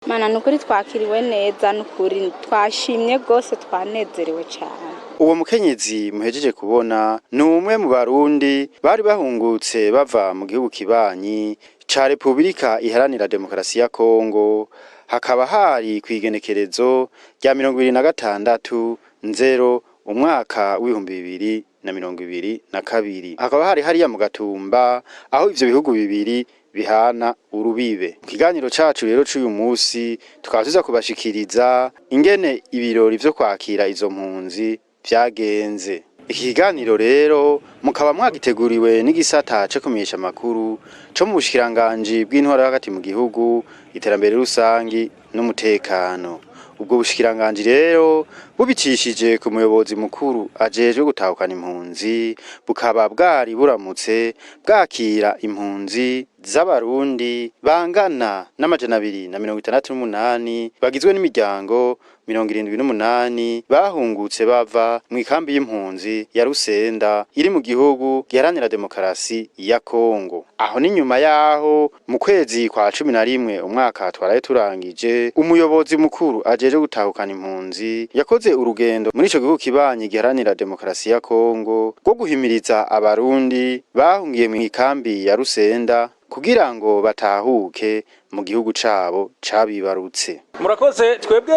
Mana, nukuri twakiriwe neza, nukuri twashimye rwose, twanezerewe cyane. Uwo mukenyezi muhejeje kubona ni umwe mu Barundi bari bahungutse bava mu gihugu kibanyi ca Repubulika Iharanira Demokarasi ya Kongo. Hakaba hari kw'igenekerezo rya 26 nzero umwaka w'2022, hakaba hari hariya mu Gatumba, aho ivyo bihugu bibiri bihana urubibe. Mu kiganiro cacu rero c'uyu musi tukaba tuza kubashikiriza ingene ibirori vyo kwakira izo mpunzi vyagenze. Iki kiganiro rero mukaba mwagiteguriwe n'igisata co kumenyesha amakuru co mu bushikiranganji bw'intwaro hagati mu gihugu, iterambere rusangi n'umutekano. Ubwo bushikiranganji rero, bubicishije ku muyobozi mukuru ajejwe gutahukana impunzi, bukaba bwari buramutse bwakira impunzi z'Abarundi bangana n'268, bagizwe n'imiryango 78, bahungutse bava mu ikambi y'impunzi ya Rusenda iri mu gihugu giharanira demokarasi ya Kongo. Aho ni nyuma yaho mu kwezi kwa 11 umwaka twaraye turangije, umuyobozi mukuru ajeje gutahukana impunzi yakoze urugendo muri ico gihugu kibanyi giharanira demokarasi ya Kongo rwo guhimiriza Abarundi bahungiye mu ikambi ya Rusenda kugira ngo batahuke mu gihugu cabo cabibarutse. Murakoze. Twebwe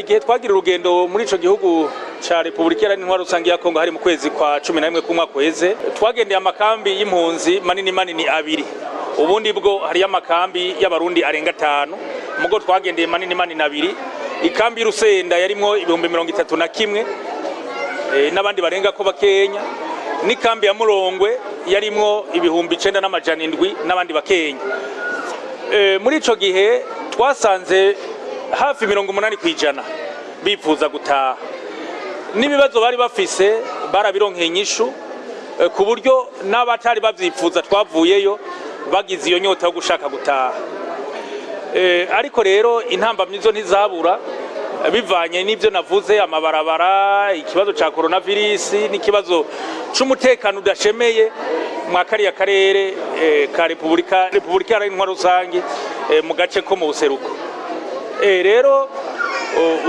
igihe twagira urugendo muri ico gihugu ca Repubulika Iharanira Intwaro Rusange ya Kongo, hari mu kwezi kwa 11 k'umwaka uheze, twagendeye amakambi y'impunzi manini manini abiri. Ubundi bwo hariyo amakambi y'Abarundi arenga atanu, mugo twagendeye manini manini abiri: ikambi y'Urusenda yarimwo 31,000 n'abandi barenga ko bakenya, n'ikambi ya Murongwe yarimwo 9700 n'abandi bakenya. Muri ico gihe twasanze hafi 80% bifuza gutaha, n'ibibazo bari bafise barabironkeye inyishu, ku buryo n'abatari bavyifuza twavuyeyo bagize iyo nyota yo gushaka gutaha. Ariko rero intambamyi zo ntizabura, bivanye n'ibyo navuze: amabarabara, ikibazo ca coronavirus n'ikibazo c'umutekano udashemeye mwa kariya karere ka Repubulika Iharanira Intwaro Rusange mu gace ko mu buseruko. Rero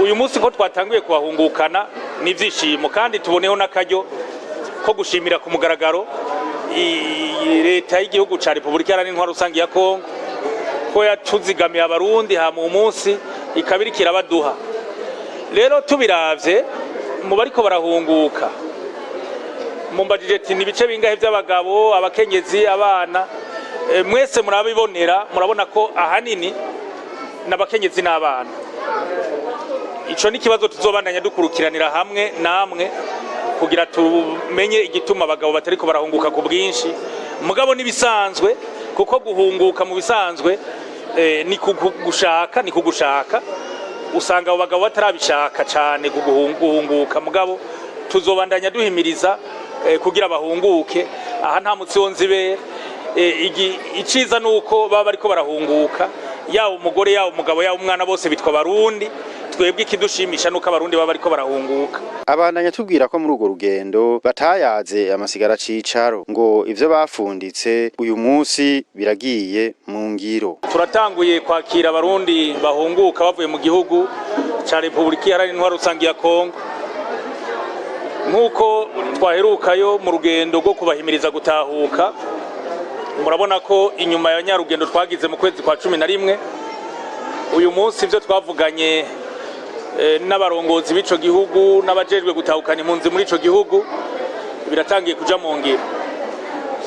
uyu munsi ko twatanguye kubahungukana n'ivyishimo, kandi tuboneho n'akaryo ko gushimira ku mugaragaro leta y'igihugu ca Repubulika Iharanira Intwaro Rusange ya Kongo ko yatuzigamiye Abarundi, hama uyu munsi ikaba iriko irabaduha. Rero tubiravye mu bariko barahunguka, mumbajije ati ni ibice bingahe by'abagabo, abakenyezi, abana? Mwese murabibonera, murabona ko ahanini n'abakenyezi n'abana. Ico ni ikibazo tuzobandanya dukurikiranira hamwe namwe kugira tumenye igituma abagabo batariko barahunguka ku bwinshi. Mugabo n'ibisanzwe, kuko guhunguka mu bisanzwe ni kugushaka, ni kugushaka. Usanga abo bagabo batarabishaka cane guhunguka, mugabo tuzobandanya duhimiriza kugira bahunguke. Aha nta mutsi wo nzibera. Iciza nuko baba bariko barahunguka, yaba umugore, yaba umugabo, yaba umwana, bose bitwa Barundi. Twebwe ikidushimisha nuko Abarundi baba bariko barahunguka. Abandanya tubwira ko muri urwo rugendo batayaze amasigara cicaro, ngo ivyo bafunditse uyu munsi biragiye mu ngiro. Turatanguye kwakira Abarundi bahunguka bavuye mu gihugu ca Repubulika Iharanira Intwaro Rusange ya Kongo. Nk'uko twaherukayo mu rugendo rwo kubahimiriza gutahuka, murabona ko inyuma ya nyarugendo twagize mu kwezi kwa 11, uyu munsi ibyo twavuganye n'abarongozi b'ico gihugu n'abajejwe gutahukana impunzi muri ico gihugu biratangiye kuja mu ngiro.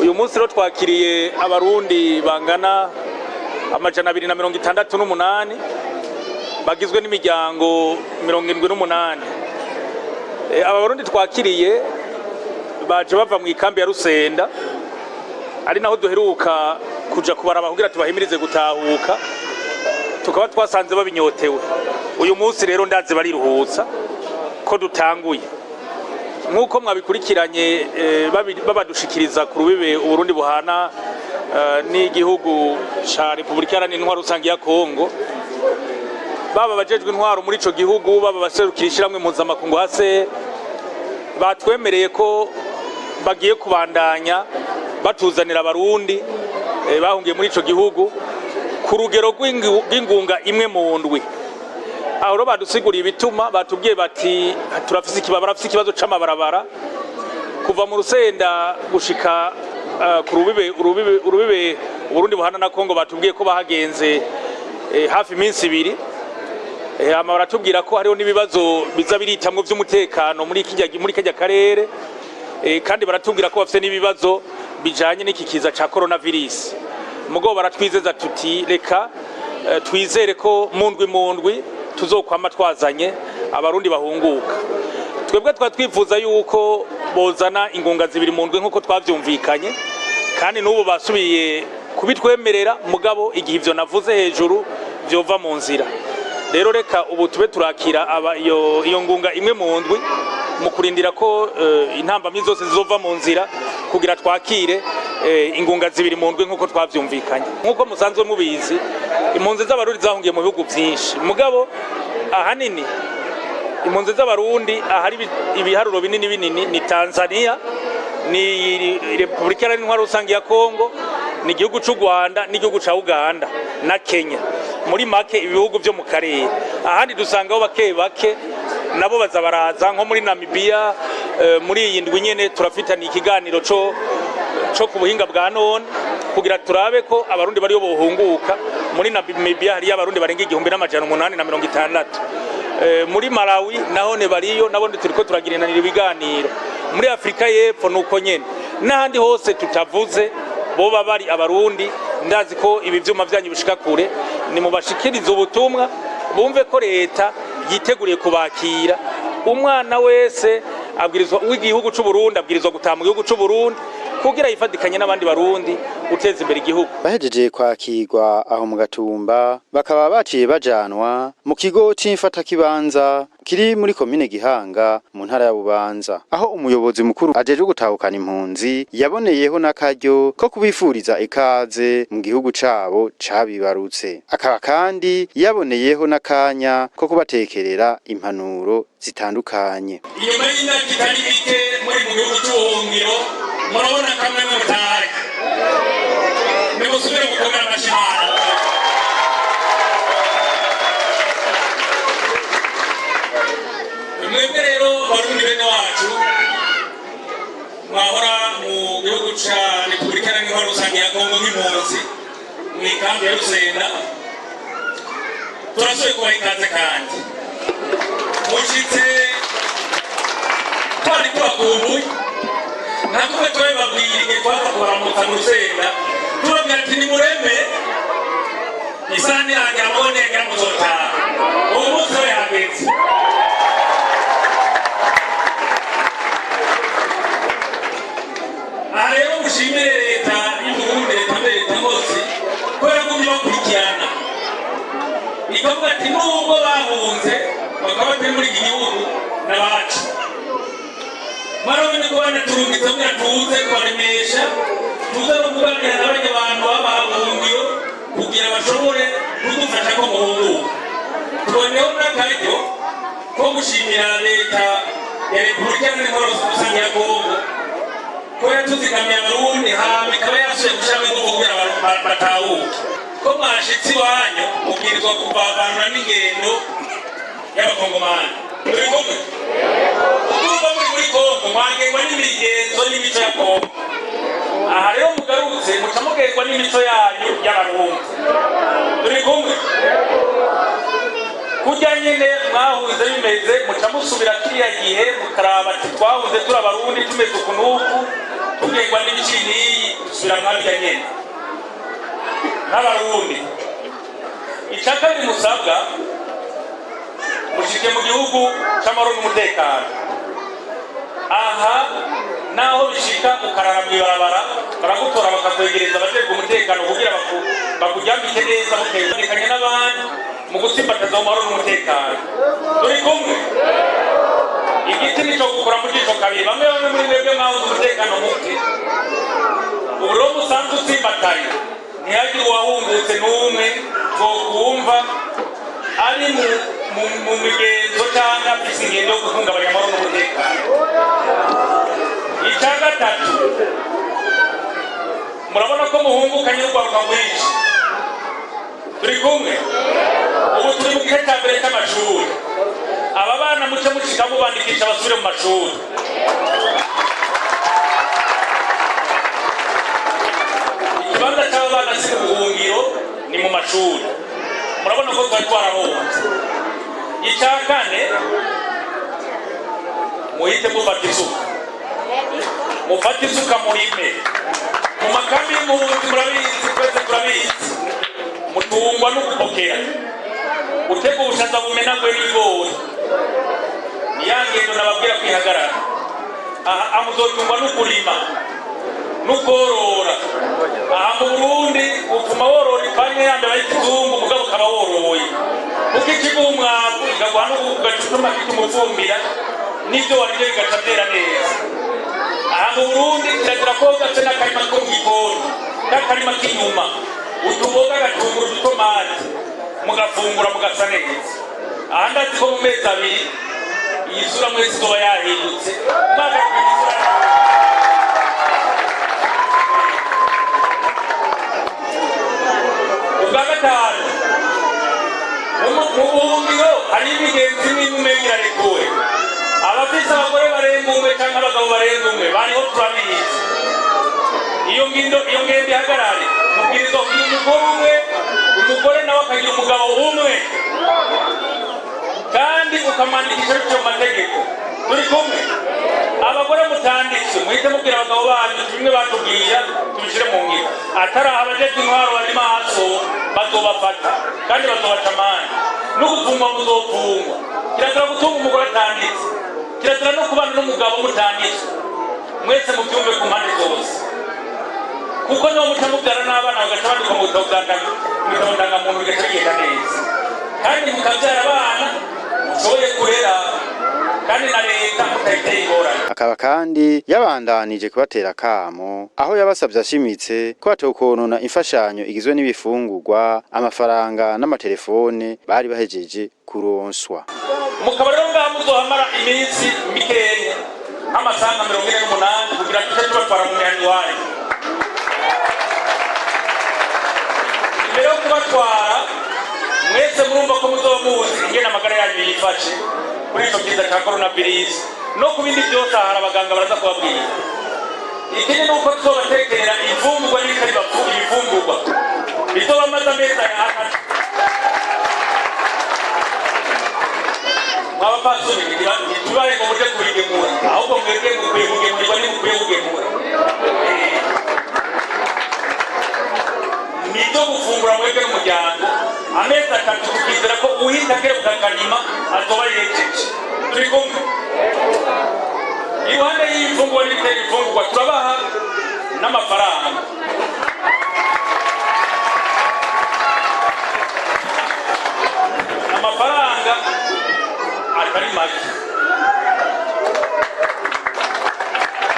Uyu munsi rero twakiriye Abarundi bangana 268, bagizwe n'imiryango 78. Aba Barundi twakiriye baje bava mu ikambi ya Rusenda, ari naho duheruka kuja kubaraba kugira tubahimirize gutahuka, tukaba twasanze babinyotewe. Uyu munsi rero ndazi bariruhutsa. ko dutanguye nk'uko mwabikurikiranye, babadushikiriza ku rubibe Uburundi buhana n'igihugu ca Repubulika Iharanira Intwaro Rusange ya Kongo. Baba abajejwe intwaro muri ico gihugu, baba abaserukira ishirahamwe mpuzamakungu hase, batwemereye ko bagiye kubandanya batuzanira Abarundi bahungiye muri ico gihugu ku rugero rw'ingunga imwe mu ndwi. Aho rero badusiguriye ibituma, batubwiye bati turafise barafise ikibazo c'amabarabara kuva mu Rusenda gushika ku rubibe Uburundi buhana na Kongo. Batubwiye ko bahagenze hafi iminsi 2. Hama baratubwira ko hariho n'ibibazo biza biritamwo vy'umutekano muri kirya karere, kandi baratubwira ko bafise n'ibibazo bijanye n'iki kiza ca coronavirus. Mugabo baratwizeza tuti reka twizere ko mu ndwi mu ndwi tuzokwama twazanye Abarundi bahunguka. Twebwe twari twifuza yuko bozana ingunga 2 mu ndwi nk'uko twavyumvikanye, kandi n'ubu basubiye kubitwemerera, mugabo igihe ivyo navuze hejuru vyova mu nzira. Rero reka ubu tube turakira aba iyo ngunga imwe mu ndwi, mu kurindira ko intambamyi zose zizova mu nzira kugira twakire ingunga 2 mu ndwi nk'uko twavyumvikanye. Nk'uko musanzwe mubizi, impunzi z'Abarundi zahungiye mu bihugu vyinshi, mugabo ahanini impunzi z'Abarundi ahari ibiharuro binini binini ni Tanzania, ni Repubulika Iharanira Intwaro Rusange ya Kongo, ni igihugu c'u Rwanda n'igihugu ca Uganda na Kenya. Muri make ibihugu vyo mu karere. Ahandi dusangaho bake bake, nabo baza baraza, nko muri Namibia. Muri iyi ndwi nyene turafitanye ikiganiro co ku buhinga bwa none kugira turabe ko Abarundi bariyo bohunguka. Muri Namibia hariyo Abarundi barenga 1860. Muri Malawi nahone bariyo, nabo turiko turagiranira ibiganiro. Muri Afrika y'Epfo nuko nyene, n'ahandi hose tutavuze boba bari Abarundi. Ndazi ko ibi vyuma vyanyu bishika kure, ni mubashikirize ubutumwa bumve ko leta yiteguriye kubakira. Umwana wese abwirizwa w'igihugu c'u Burundi abwirizwa gutaha mu gihugu c'u Burundi kugira yifatikanye n'abandi Barundi guteza imbere igihugu. Bahejeje kwakirwa aho mu Gatumba, bakaba baciye bajanwa mu kigo c'imfatakibanza kiri muri komine Gihanga mu ntara ya Bubanza, aho umuyobozi mukuru ajejwe gutahukana impunzi yaboneyeho n'akaryo ko kubifuriza ikaze mu gihugu cabo cabibarutse, akaba kandi yaboneyeho n'akanya ko kubatekerera impanuro zitandukanye. Inyuma y'imyaka itari mike muri mu gihugu c'ubuhungiro, murabona kamwe mutahe, nimusubire gukomera amashyi Imana. Mwebwe rero Barundi bene wacu mwahora mu gihugu ca Repubulika Iharanira Intwaro Rusange ya Kongo nk'impunzi mw'ikambi ya Rusenda, turasubiye kubaha ikaze kandi mushitse twari tubakumbuye. Nta kumwe twabibabwira igihe twaza kubaramutsa mu Rusenda, tubabwira ati nimureme isaha niragera mubone yagera muzotaha. Uwo munsi we yageze. Aha rero mushimire leta y'Uburundi, leta mbere, leta hose, ko yagumye bakurikirana ikavuga ati nubwo bahunze bakaba batari muri iki gihugu n'abacu. Mwarabonye ko banaturungitse kugira tuze kubaremesha, tuze no kuganira n'abarya bantu babaha ubuhungiro kugira bashobore kudufasha ko muhunguka. Tuboneyeho n'akaryo ko gushimira leta ya Repubulika Iharanira Intwaro Rusange ya Kongo ko yatuzigamiye Abarundi, hama ikaba yasubiye gushiramo ingufu kugira batahuke. Ko mwashitse iwanyu, mubwirizwa kuvavanura n'ingendo y'Abakongomani. Turi kumwe? Urumva muri muri Kongo mwagengwa n'imigenzo n'imico ya Kongo. Aha rero mugarutse muca mugengwa n'imico yanyu y'Abarundi. Turi kumwe? Kurya nyene mwahunze bimeze, muca musubira kiriya gihe mukaraba ati twahunze turi Abarundi tumeze uku n'uku, tugengwa n'imico iyi n'iyi, dusubira mwabirya nyene n'Abarundi. Ica kabiri musabwa, mushike mu gihugu c'amahoro n'umutekano. Aha naho bishika ukarara mw'ibarabara, baragutora bakakwegereza abajejwe umutekano kugira bakuryamike neza, mutekanye n'abandi mu gutsimbataza amahoro n'umutekano. Turi kumwe? Igiti nico gukura mu jisho kabiri. Bamwe bamwe muri mwebwe mwabuze umutekano muke, ubu rero musanzwe utsimbataye, ntihagire uwahungutse n'umwe twokumva ari mu migenzo cyangwa afise ingendo yo guhungabanya amahoro n'umutekano. Icya gatatu, murabona ko muhungukanye n'urwaruka rwinshi. Turi kumwe, ubu turi mu gice cya mbere cy'amashuri. Aba bana muce mushika mubandikisha basubire mu mashuri. Ikibanza cy'aba bana si mu buhungiro, ni mu mashuri. Murabona ko twari twarahunze. Icya kane, muhite mufata isuka, mufate isuka murime. Mu makambi y'impunzi, murabizi, twese turabizi, mutungwa no gupokera, gutega ubushaza bumenagwe n'ibigori. Ni ya ngendo nababwira kwihagarara. Aha muzotungwa no kurima no korora. Aha mu Burundi utuma worora ipanya yandi y'ikizungu, mugabo ukaba woroye, kuko ikiguha umwavu, ikaguha n'ugaca kitumufumbira, n'ibyo warya bigaca byera neza. Aha mu Burundi kirazira ko gafite n'akarima ko mu gikoni, n'akarima k'inyuma, utuboga, agatunguru, udutomati, mugafungura mugasa neza. Aha ndazi ko mu mezi 2 iyi sura mwese izoba yahindutse, mwagarukanye isura. Ubwa gatanu, mu buhungiro hari imigenzi imwe umenga irarekuwe. Abafise abagore barenga umwe canke abagabo barenga umwe bariho, turabizi. Iyo ngindo, iyo ngendo ihagarare. Mubwirizwa kugira umugore umwe, umugore nawe akagira umugabo umwe, kandi ukamwandikisha bityo mu mategeko. Turi kumwe? Abagore mutanditse, muhite mubwira abagabo banyu bimwe batubwira, tubishyire mu ngiro. Atari aho, abajejwe intwaro bari maso, bazobafata kandi bazobaca amande, no gupfungwa muzopfungwa. Kirazira gutunga umugore atanditse, kirazira no kubana n'umugabo mutanditse. Mwese mubyumve ku mpande zose, kuko niwo muca mubyara n'abana bagaca bandikwa mu bitabo ndangamuntu, bigaca bigenda neza, kandi mukabyara abana mushoboye kurera, kandi na leta mutayiteye ingorane. Akaba kandi yabandanije kubatera kamo, aho yabasabye ashimitse ko batokonona imfashanyo igizwe n'ibifungurwa, amafaranga n'amatelefone bari bahejeje kuronswa. Mukaba rero ngaha muzohamara iminsi mikeya, nk'amasaha nka 48, kugira tuce tubatwara mu mihana iwanyu. Imbere yo kubatwara, mwese murumva ko muzoba muzi ingene amagara yanyu yifashe kuri ico kiza ca coronavirus no ku bindi byose. Aha hari abaganga, baraza kubabwira. Ikindi ni uko tuzobatekerera imfungurwa n'ibitari ibifungurwa bizoba amaze amezi 3. Mwabapasoni, ntitubahe ngo muje kubigemura, ahubwo mwebwe mukwiye kugemurirwa, ntimukwiye kugemura. Nibyo gufungura mwebwe n'umuryango amezi 3, tukizera ko uhita akebuka akarima azoba yejeje. Turi kumwe? Iruhande y'imfungurwa n'ibitera imfungurwa, turabaha n'amafaranga. Amafaranga atari make.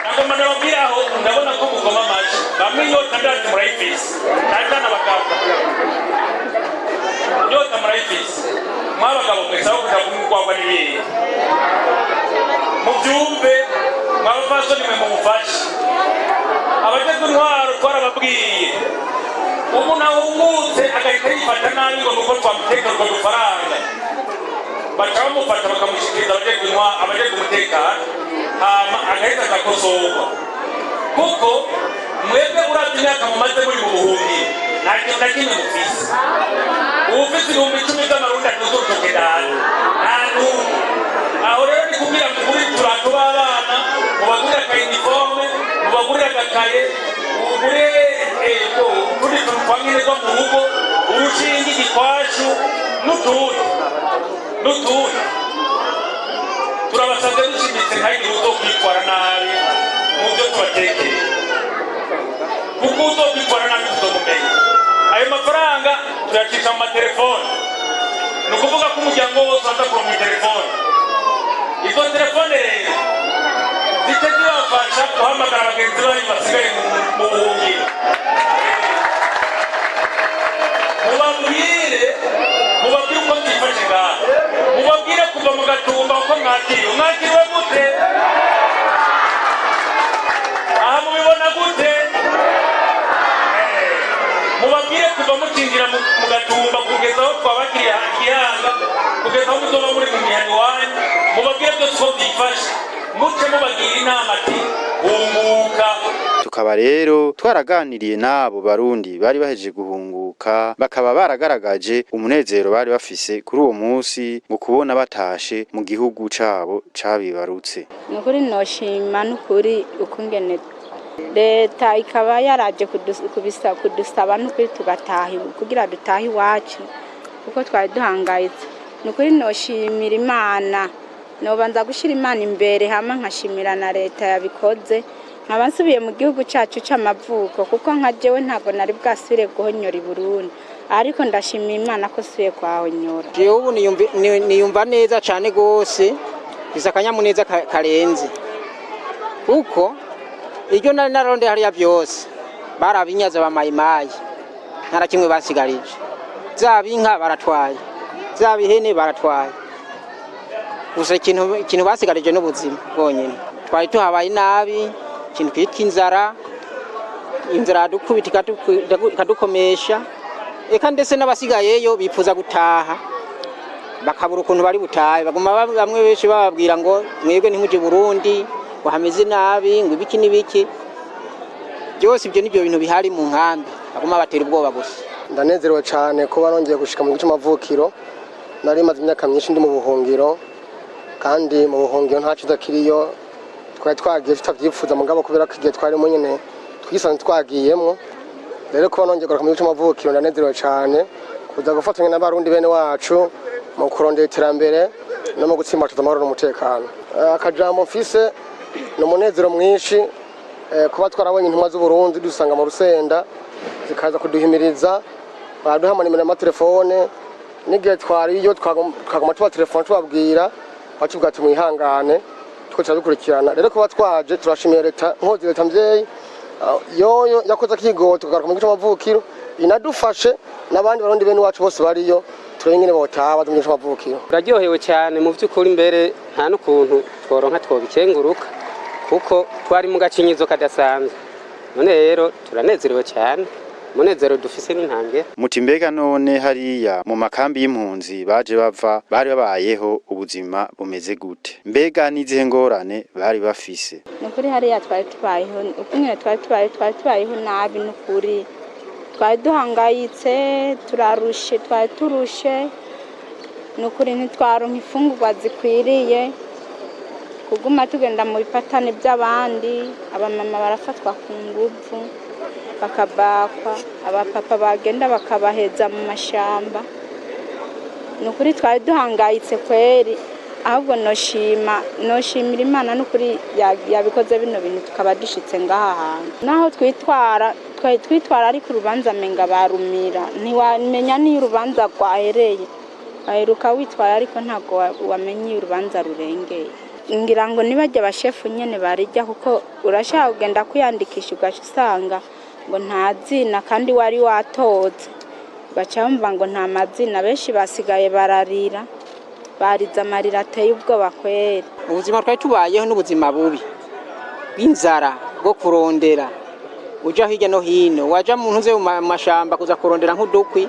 Nagomba ndababwira aho, ndabona ko mukoma amashyi bamwe, inyota ndazi murayifise, cyane cyane abagabo, inyota murayifise. Mwabagabo mwese, aho kuja kunywa urwagwa n'ibindi, mubyumve. Mwabapfasoni mwe, mumufashe. Abajejwe intwaro twarababwiye, umuntu ahungutse agahita yifata nabi ngo nuko twamutekera utwo dufaranga, baca bamufata bakamushikiriza abajejwe intwaro, abajejwe umutekano, hama agahita agakosorwa. Kuko mwebwe uravye imyaka mumaze muri mu buhungiro, nta kintu na kimwe mufise. Uwufise 10,000 vy'amarundi aduze urutoke data, nta n'umwe. Aho rero ni kugira ngo ugure uturato b'abana, mubagurire aka uniforme, mubagurire agakaye, ugure utundi tuntu twa nkenerwa mu rugo, urushinge, igikwashu n'utundi n'utundi. Turabasabye dushimitse, ntihagire uzokwitwara nabi mu byo tubatekeye, kuko uzokwitwara nabi tuzomumenya. Ayo mafaranga tuyacisha mu matelefone, ni ukuvuga ko umuryango wose waza kuronka telefone. Izo telefone rero Guhamagara bagenzi banyu basigaye mu buhungiro, mubabwire uko byifashe ngaha, mubabwire kuva mu Gatumba uko mwakiriwe. Mwakiriwe gute aha? Mubibona gute? Mubabwire kuva mukinjira mu Gatumba kugeza aho twabakiriye Gihanga, kugeza aho muzoba muri mu mihana iwanyu, mubabwire byose uko byifashe. Muce mubagira inama ati: "Hunguka." Tukaba rero twaraganiriye n'abo Barundi bari bahejeje guhunguka, bakaba baragaragaje umunezero bari bafise kuri uwo munsi ngo kubona batashe mu gihugu cabo cabibarutse. Ni ukuri noshima, n'ukuri ukungene leta ikaba yaraje kudusaba, n'ukuri tugataha kugira dutahe iwacu kuko twari duhangayitse. Ni ukuri noshimira Imana, nobanza gushyira Imana imbere, hama nkashimira na leta yabikoze, nkaba nsubiye mu gihugu cyacu c'amavuko, kuko nka jewe ntabwo nari bwasubire guhonyora i Burundi, ariko ndashimira Imana ko nsubiye kuhahonyora. Jewe ubu niyumva neza cane gose, mfise akanyamuneza karenze, kuko iryo nari narondeye hariya byose barabinyaze, bamayimayi nta na kimwe basigarije. Zaba inka baratwaye, zaba ihene baratwaye, gusa ikintu basigarije n'ubuzima bwonyine. Twari tuhabaye nabi, ikintu kitwa inzara, inzara yaradukubita ikadukomesha, eka ndetse n'abasigayeyo bifuza gutaha bakabura ukuntu bari butahe. Baguma bamwe benshi bababwira ngo mwebwe ntimuje Burundi, ngo hameze nabi, ngo ibiki n'ibiki byose. Ibyo nibyo bintu bihari mu nkambi, baguma batera ubwoba gusa. Ndanezerewe cyane kuba nongeye gushika mu gihugu cy'amavukiro. Nari maze imyaka myinshi ndi mu buhungiro, kandi mu buhungiro nta cyiza kiriyo. Twari twagiye tutavyifuza, mugabo kubera ko igihe twarimo nyene twisanze twagiyemwo. Rero kuba nongeye kugaruka mu gihugu cy'amavukiro, ndanezerewe cyane kuza gufatanya n'Abarundi bene wacu mu kurondera iterambere no mu gutsimbataza amahoro n'umutekano. Akajambo mfise ni umunezero mwinshi kuba twarabonye intumwa z'Uburundi dusanga mu Rusenda, zikaza kuduhimiriza, baraduha amanimero y'amatelefone. N'igihe twariyo twaguma tuba telefone tubabwira, batubwira ati: "Mwihangane, tuko turabikurikirana." Rero kuba twaje, turashimiye leta nkozi, leta mvyeyi yoyo yakoze akigoto tugaruka mu gihugu c'amavukiro, inadufashe n'abandi Barundi bene wacu bose bariyo, turebe ingene botaha baza mu gihugu c'amavukiro. Turaryohewe cyane mu by'ukuri, mbere nta n'ukuntu tworonka twobikenguruka, kuko twari mu gacinyizo kadasanzwe. None rero turanezerewe cyane, umunezero dufise n'intange. Muti mbega none hariya mu makambi y'impunzi baje bava bari babayeho ubuzima bumeze gute? Mbega n'izihe ngorane bari bafise? Ni ukuri hariya twari tubayeho uko nyine twari tubayeho nabi. Ni ukuri twari duhangayitse, turarushe, twari turushe. Ni ukuri ntitwaronka imfungurwa zikwiriye, kuguma tugenda mu bipatane by'abandi. Abamama barafatwa ku nguvu bakabakwa, abapapa bagenda bakabaheza mu mashamba. Ni ukuri twari duhangayitse kweri. Ahubwo noshimira Imana n'ukuri yabikoze bino bintu, tukaba dushitse ngaha hantu. Naho twitwara, twari twitwara, ariko urubanza menga barumira, ntiwamenya niyo urubanza rwahereye. Waheruka witwara, ariko ntabwo wamenya iyo urubanza rurengeye. Ngira ngo nibajya abashefu nyene barijya, kuko urashaka kugenda kwiyandikisha ugaca usanga ngo nta zina, kandi wari watoze, ugaca wumva ngo nta mazina. Benshi basigaye bararira, barize amarira ateye ubwoba kweri. Ubuzima twari tubayeho n'ubuzima bubi bw'inzara, bwo kurondera uja hirya no hino, waja mu ntuze mu mashamba kuza kurondera nk'udukwi,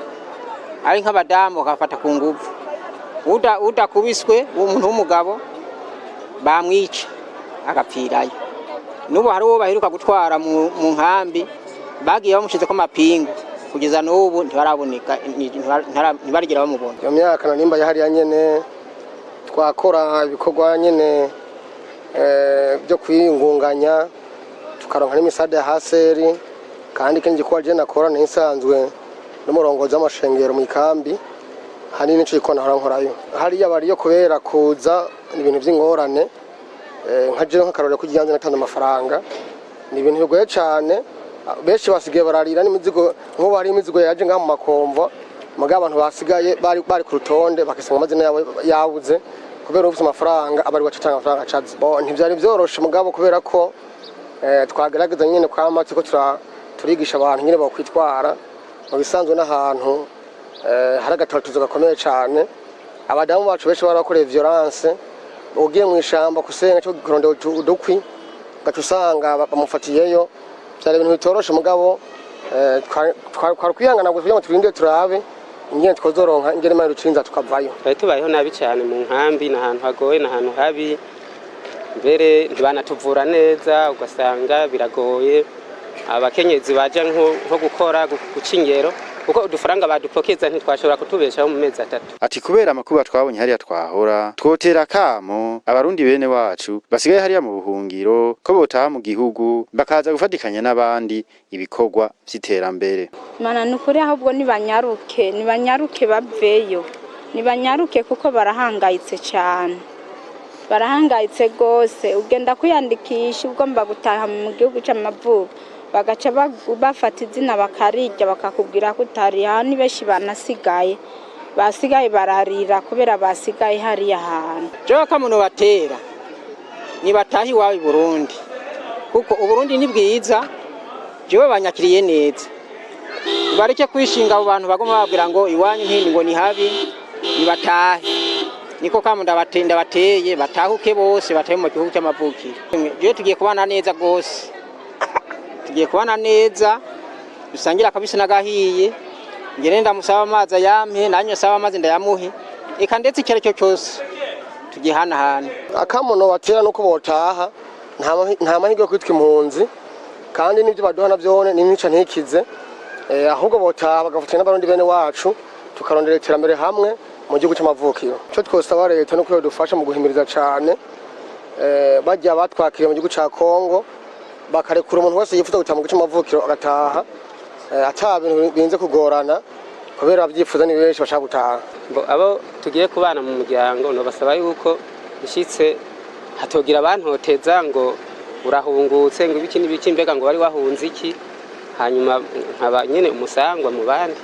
ari nk'abadamu bakafata ku nguvu. Udakubiswe uwo muntu w'umugabo bamwica agapfirayo. N'ubu hari uwo baheruka gutwara mu nkambi, bagiye bamushizeko amapingu, kugeza n'ubu ntibaraboneka, ntibarigera bamubona. Iyo myaka narimbaye hariya nyene, twakora ibikorwa nyene byo kwiyungunganya, tukaronka n'imisada ya haseri. Kandi ikindi gikorwa je nakora, nsanzwe n'umurongozi w'amashengero mu ikambi, hanini nico gikorwa nahora nkorayo hariya. Bariyo kubera kuza ni ibintu vy'ingorane. Nka jewe nk'akarorero kugirango natanze amafaranga, ni ibintu bigoye cane. Benshi basigaye bararira n'imizigo. Nk'ubu hari imizigo yaje ngaha mu makomvo, mugabo abantu basigaye bari ku rutonde bakisanga amazina yabo yabuze, kubera ufite amafaranga aba ari we atanga amafaranga acaza. Bo ntivyari vyoroshe, mugabo kubera ko Twagerageza nyine kwama turiko turigisha abantu nyine bokwitwara mu bisanzwe n'ahantu hari agatatuzo gakomeye cane. Abadamu bacu benshi barakoreye violence. Ugiye mu ishamba kusenga cyo kurondera udukwi, ugaca usanga bamufatiyeyo. Byari ibintu bitoroshe, mugabo twari kwihangana gusa kugira ngo turinde turabe ingene twozoronka ingene Imana iducinza tukavayo. Twari tubayeho nabi cyane mu nkambi, ni ahantu hagoye, ni ahantu habi, mbere ntibanatuvura neza, ugasanga biragoye. Abakenyezi baja nko gukora guca ingero, kuko udufaranga badupokeza ntitwashobora kutubeshaho mu mezi 3. Ati kubera amakuba twabonye hariya twahora, twotera kamo abarundi bene wacu basigaye hariya mu buhungiro ko botaha mu gihugu, bakaza gufatikanya n'abandi ibikorwa vy'iterambere. Mana, ni ukuri, ahubwo nibanyaruke, nibanyaruke baveyo, nibanyaruke kuko barahangayitse cyane, barahangayitse rwose. Ugenda kwiyandikisha ugomba gutaha mu gihugu cy'amavuko, bagaca bafata izina bakarirya, bakakubwira ko utari aha. Ni benshi banasigaye, basigaye bararira kubera basigaye hariya hantu. Jewe akamuno batera nibataha iwabo i Burundi, kuko Uburundi ni bwiza. Jewe banyakiriye neza. Bareke kwishinga abo bantu baguma babwira ngo iwanyu ntini, ngo ni habi. Nibatahe, niko kamo ndabateye, batahuke bose, batahe mu gihugu cy'amavukiro. Jewe tugiye kubana neza rwose, tugiye kubana neza, dusangira akabisi n'agahiye. Ngene ndamusaba amazi ayampe, nanjye asaba amazi ndayamuhe, eka ndetse icyo ari cyo cyose tugihanahana. Akamono batera nuko botaha. Nta mahirwe yo kwitwa impunzi, kandi n'ibyo baduha navyone ni ntica ntikize. Ahubwo botaha bagafatanya n'abarundi bene wacu, tukarondera iterambere hamwe mu gihugu c'amavukiro. Ico twosaba leta nuko yodufasha mu guhimiriza cane barya batwakiriye mu gihugu ca Kongo, bakarekura umuntu wese yifuza gutaha mu gihugu c'amavukiro agataha ata bintu birinze kugorana, kubera abavyifuza ni benshi bashaka gutaha. Ngo abo tugiye kubana mu muryango, nobasaba yuko ishitse hatogira abantoteza ngo urahungutse, ngo ibiki n'ibiki, mbega ngo wari wahunze iki? Hanyuma nkaba nyene umusangwa mu bandi.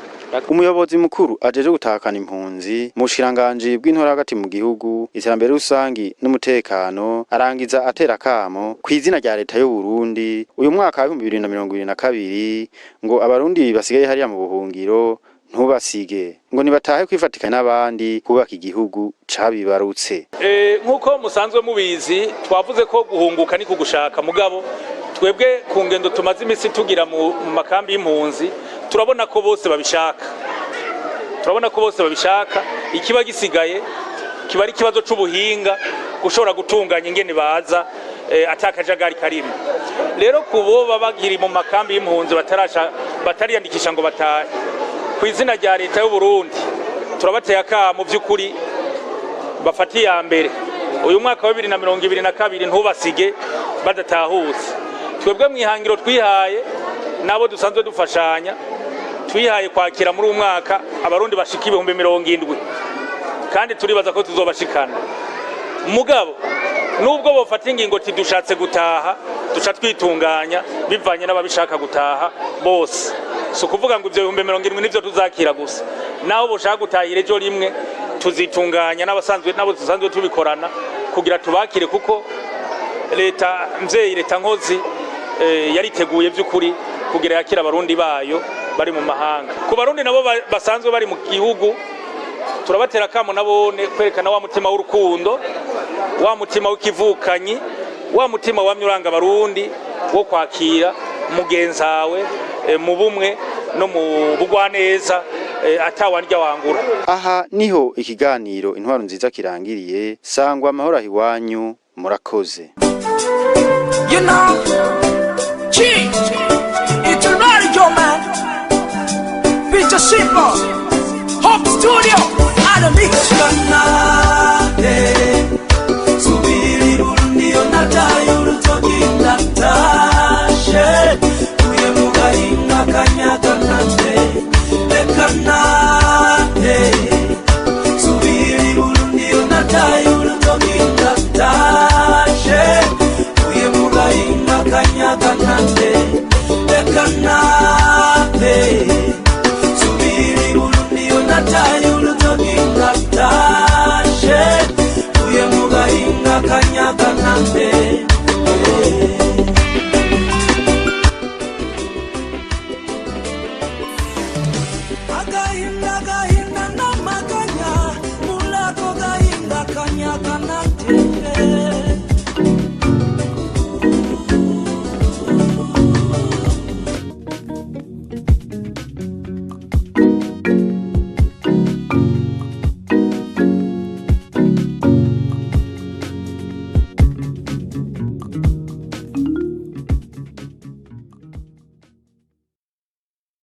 Umuyobozi mukuru ajeje gutahukana impunzi mu bushikiranganji bw'intwaro hagati mu gihugu, iterambere rusangi n'umutekano arangiza atera kamo kw'izina rya leta y'u Burundi uyu mwaka wa 2022 ngo abarundi basigaye hariya mu buhungiro ntubasige, ngo nibatahe kwifatikanya n'abandi kubaka igihugu cabibarutse. Nk'uko musanzwe mubizi, twavuze ko guhunguka ni kugushaka, mugabo twebwe ku ngendo tumaze iminsi tugira mu makambi y'impunzi, turabona ko bose babishaka, turabona ko bose babishaka. Ikiba gisigaye kiba ari ikibazo c'ubuhinga, gushobora gutunganya ingene baza atakajagari karimo. Rero ku bo bakiri mu makambi y'impunzi batarasha, batariyandikisha ngo batahe, ku izina rya leta y'u Burundi turabateye akamo by'ukuri bafate iya mbere. Uyu mwaka wa 2022 ntubasige badatahutse. Twebwe mu ihangiro twihaye n'abo dusanzwe dufashanya, twihaye kwakira muri uyu mwaka abarundi bashika 70,000, kandi turibaza ko tuzobashikana. Mugabo nubwo bofata ingingo tidushatse gutaha, duca twitunganya bivanye n'ababishaka gutaha bose. Si ukuvuga ngo ivyo 70,000 nivyo tuzakira gusa. Naho boshaka gutahira ejo rimwe, tuzitunganya n'abasanzwe n'abo dusanzwe tubikorana kugira tubakire, kuko leta mvyeyi, leta nkozi, yariteguye by'ukuri kugira yakira abarundi bayo bari mu mahanga. Ku barundi nabo basanzwe bari mu gihugu, turabatera akamo nabone kwerekana wa mutima w'urukundo, wa mutima w'ikivukanyi, wa mutima wamye uranga abarundi wo kwakira mugenzawe mu bumwe no mu bugwaneza, atawanrya wangura. Aha niho ikiganiro Intwaro Nziza kirangiriye. Sangwa amahoro aho iwanyu, murakoze. You know, G, it's already your man. Peter Simple, Hope Studio, and a mix.